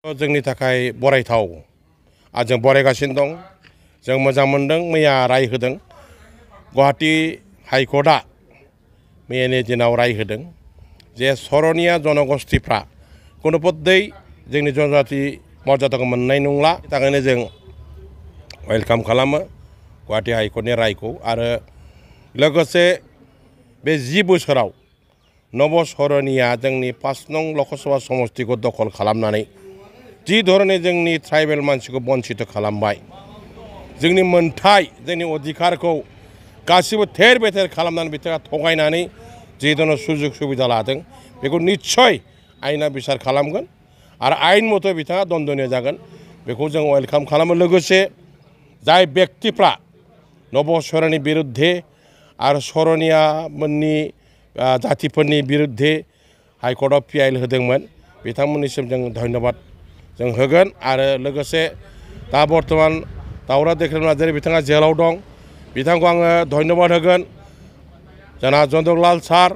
जोंनि थाखाय बरायथाव आरो जों बरायगासिनो दं। जों मोजां मोनदों मैया राय होदों गुवाहाटी हाइकर्टआ मैयानि दिनाव राय होदों जे सरनिया जनगोष्ठीफ्रा कुनु पद्धै जोंनि जनजाति मर्यादाखौ मोननाय नंला। थाखायनो जों वेलकाम खालामो गुवाहाटी हाइकर्टनि रायखौ। आरो लोगोसे बे 10 बोसोराव नव सरनिया जोंनि 5 नं लकसभा समष्टिखौ दखल खालामनानै जि धरने जोंनि ट्राइबेल मानसिखौ बन्चित खालामबाय, जोंनि मोनथाय जोंनि अधिकारखौ गासिबो थेर बेथेर खालामनानै बिथाङा थगायनानै जि धरने सुजुग सुबिदा लादों बेखौ निस्सय आयेना बिसार खालामगोन आरो आयेन मथे बिथाङा दन्दनीय जागोन। बेखौ जों वेलकाम खालामो। लोगोसे जाय व्यक्तिफ्रा नव सरनि बिरुद्धे आरो सरनिया मोननि जातिफोरनि बिरुद्धे हाइकर्टआव पिआइएल होदोंमोन बिथांमोननिसिम जों धन्यबाद जों होगोन। आरो लोगोसे दा बर्तमान दावरा देख्रेब नार्जारी बिथाङा जेलाव दं, बिथांखौ आङो धन्यबाद होगोन। जोंना जन्दरलाल सार,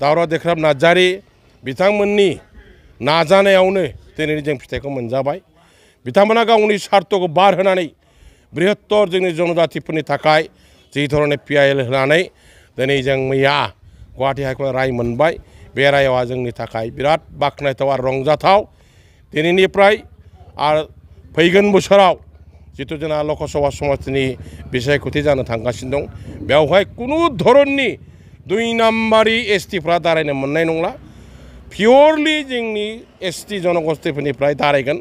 दावरा देख्रेब नार्जारी बिथांमोननि नाजानायावनो दिनै जों फिथाइखौ मोनजाबाय। बिथांमोना गावनि सार्थखौ बार होनानै बृहत्तर जोंनि जनजातिफोरनि थाखाय जि धरने पिआइएल होनानै दिनै जों मैया गुवाहाटी हाइकर्टआव राय मोनबाय। बे रायआ जोंनि थाखाय बिराद बाख्नायथाव आरो रंजाथाव। दिनैनिफ्राय आरो फैगोन बोसोराव जितु जोंना लकसभा समष्टिनि बिसायख'थि जानो थांगासिनो दं, बेवहाय कुनु धरननि 2 नाम्बारि एसटिफ्रा दारायनो मोननाय नंला। पियरलि जोंनि एसटि जनगोष्ठीफोरनिफ्राय दारायगोन।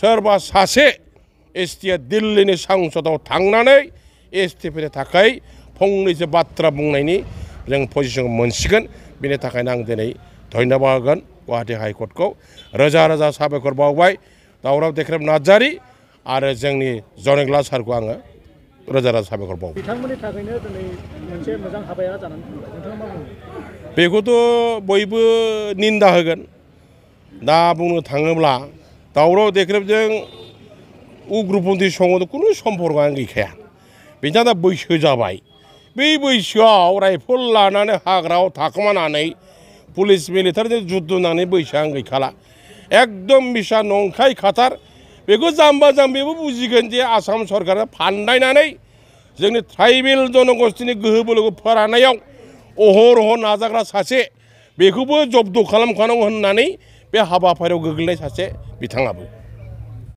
सोरबा सासे एसटिया दिल्लीनि संसदआव थांनानै एसटिफोरनि थाखाय फंनैसो बाथ्रा बुंनायनि जों पजिसनखौ मोनसिगोन। बेनि थाखायनो आं दिनै धन्यबाद होगोन गुवाहाटी हाइकर्टखौ। रोजा रोजा साबायखर बावबाय दावरा देख्रेब नार्जारी आरो जोंनि जनेग्लाल सारखौ आङो रोजा रोजा साबायखर बावबाय। बिथांमोननि थाखायनो दिनै मोनसे मोजां हाबाया जानानै फैबाय। नोंथाङा मा बुङो? बेखौथ' बयबो निन्दा होगोन। दा बुंनो थाङोब्ला दावरा देख्रेबजों उग्रपन्थी संघजों कुनु सम्पर्कआनो गैखाया। बिथाङा दा बैसो जाबाय। बै बैसोआव राइफल लानानै हाग्रायाव थाखोमानानै पुलिस मिलिटारिजों जुद्ध नांनानै बैसोआनो गैखाला। एकदम बिसा नंखाय खाथार। बेखौ जाम्बा जाम्बिबो बुजिगोन जे आसाम सरकारा फान्दायनानै जोंनि ट्राइबेल जनगोष्ठीनि गोहो बोलोखौ फोराननायाव अहरह नाजाग्रा सासे, बेखौबो जब्द खालामखानांगौ होननानै बे हाबाफारियाव गोग्लैनाय सासे बिथाङाबो।